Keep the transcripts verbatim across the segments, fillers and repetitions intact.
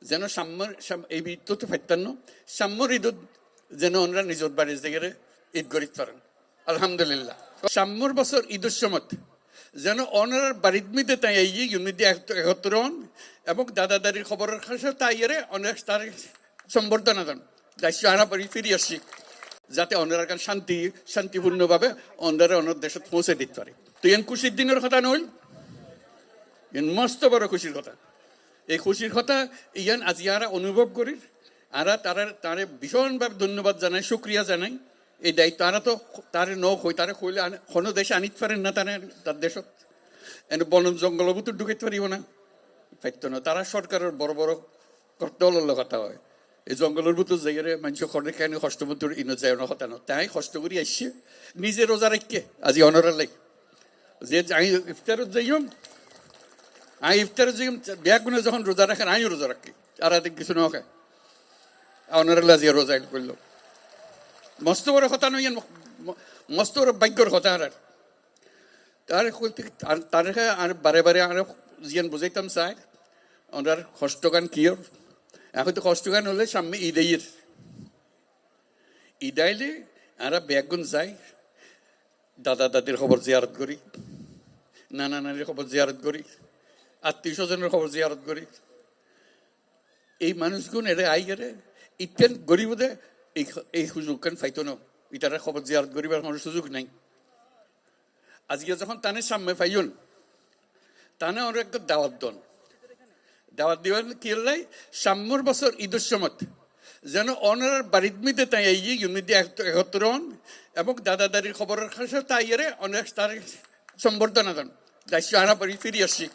Zeno sammor, sam-, ei Id to faittán no, sammor Idot zeno onora nizor bari zaigore Id gorit faron. Alhamdulillah. Sammor bosor Idor somot zeno onorar barit midde tai aiye, yun midde ek-, ekottor on, ebong dada dadir koboror kase tai aiyore onora tare sombordona don. Daicco añra bari firi assi, zate onorar gan shanti, shantipurno bhabe onorare onor decot foóñsai dit fari. To iyan kucir dinor hotá noil, iyan mosto boro kucir hotá. Ei kucir hotá iyan aijja añra onubhob gorir. Añra tare, tare bicon bhabe donnobad zanai, cukriya zanai. Ei daitto añra to tare no hoi, tare hoile an-, hono dece anit faren na tare tar decot. Ene bon zongolor bútore dhukait faribo na? Faitto na. Tara sorkaror boro boro kortolor loi hotá hoy. Ei zongolor bútore zaigore maincé hone kene hosto bútore ino zaiyo na hotá no. Tai hosto gori aicce, nize roza raikké, aijja onorar lai. Ze añí iftarot zaiyum, añí iftarot zaiyum, beggune zehón roza raker, añíyo roza rakí. Ar ade kessú no hé. Onorar lai aijja roza goillum. Mosto boro hotá no iyan, mo-, mo-, mosto boro báiggor hotá añrar. Tare hoite, tar-, tare añra bare bare añra ziyan buzaitam sai, onorar hosto gan kiyór. Ehón to hosto gan óile samme Id aiyér. Id aile añra beggun zai, dada dadir kobor ziyarot gori, nana nanir kobor ziyarot gori, attiyo sozonor kobor ziyarot gori. Ei manúc gun ere aigere, ittán goribo de, ei, ei suzuk gan faito no. Itarar kobor ziyarot goribar hono suzuk nai. Aijja zehón tane samme faiyon, tane onora ekta dawat don. Dawat dibar kiyólla, sammor bosor Idor somot zeno onorar barit midde tai aiye, yun midde ek-, ekottor on, ebong dada dadir koboror kase tai aiyore onora tare sombordona don. Daicco añra bari firi assi.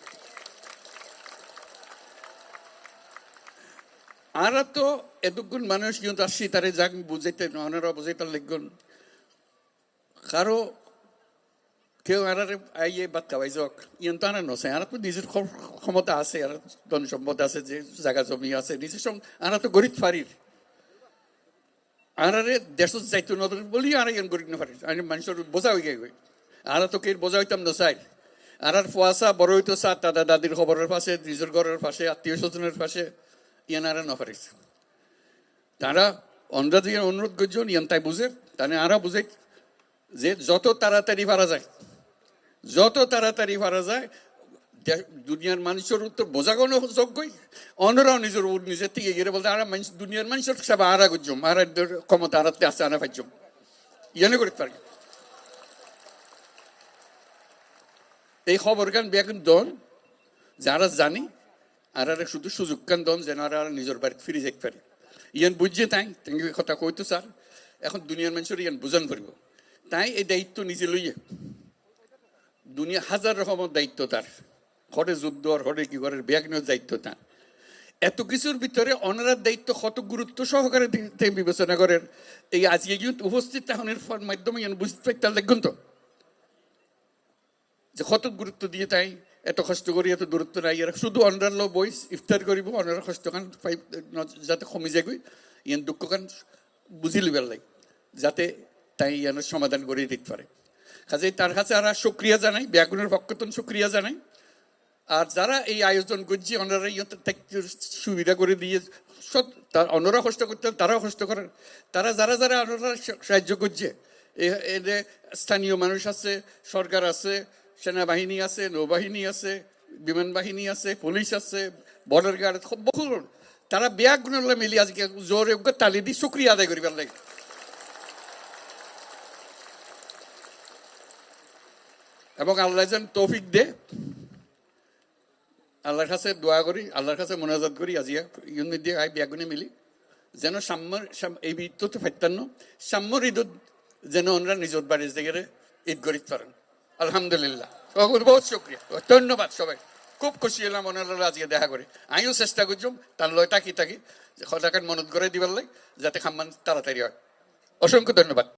Añra to edukgun manúc iyan to assi, tare zan buzaite, onora buzaitar laiggón. Karo keu añrare aiye bát hawai zok, iyan to añra no sai. Añrar to nizor kho-, khomota ase, añrar don sompot ase, ze zaga zomi ase, nizor song-, añra to gorit farir. Añrare decot zaito no der buli añra iyan gorit no farir. Añra maincor boza ói giyói. Añra to keir boza óitam no sair. Añrar fuasa boro óito sa, dada dadir koboror fase, nizor goror fase, attiyo sozonor fase, iyan añra no farir. Tara onora ze onurodh goijjon, iyan tai buzer, tane añra buzai, ze zoto taratari fara zai, zoto taratari fara zai, de-, duniyar maincor uore boza gono zok goi, onorao nizor uore nize tigi gere bolte, añra mainc-, duniyar maincor seba añra goijjum, añrar khomota añratte ase, añra faijjum. Iyan gorit fari. Ei kobor gan beggun don, zara zani, añrare cúdu suzuk gan don, zeno añra nizor barit firi zait fari. Iyan buijje tai, tengi hotá hoito sar, ehón duniyar maincóre iyan buzan foribo. Tai ei daitto nize loiye, duniya házar rokomor daitto tar. Hore zuddo or, hore ki gorer, beggúnor daitto tar. Eto kessúr bútore onorar daitto hoto gurutto sohokare di-, te bibecona gorer. Ei aijja iyót ufostit tákanor for-, maiddome iyan buzit faittar laiggón to. Ze hoto gurutto diye tai, eto hosto gori, eto durotto nai, ere cúdu onorar loi bois iftar goribo, onorar hosto gan fai, no, zate homi zai goi, iyan dukko gan buzi loibar lai, zate tai iyanor somadan gori dit fare. Kaze tar kase añra cúkuriya zanai, beggúnor fokkottun cúkuriya zanai. Ar zara ei ayozon goijje, onora iyan te-, te-, subida gori diye, sot-, ta-, onora hosto gorer, tarao hosto gorer, tara zara zara onora sa-, sahaijjo goijje, e-, ede sthaniyo manúc ase, sorkar ase, senabahini ase, noubahini ase, biman bahini ase, fulic ase, border guard, hub bohut, tara beggúnor loi mili aijja zore uggwá tali di cúkuriya adai goribar lai. Ebong Allah zen toufik de, Allahr kase dua gori, Allahr kase munajat gori, aijja iyór moidde ai beggúne mili zeno sammor, sam-, ei Id to faittar no, sammor Idot zeno onora nizor bari zaigore Id gorit faron. Alhamdulillah. Bohut bohut cúkuriya. Donnobad sobai. Hub kúci óilam onora loi aijja deha gori. Añíyo cesta goijjum, tar loi táki táki, hotá gan monot gorai dibar lai, zate ham gan taratari ói. Osonko donnobad.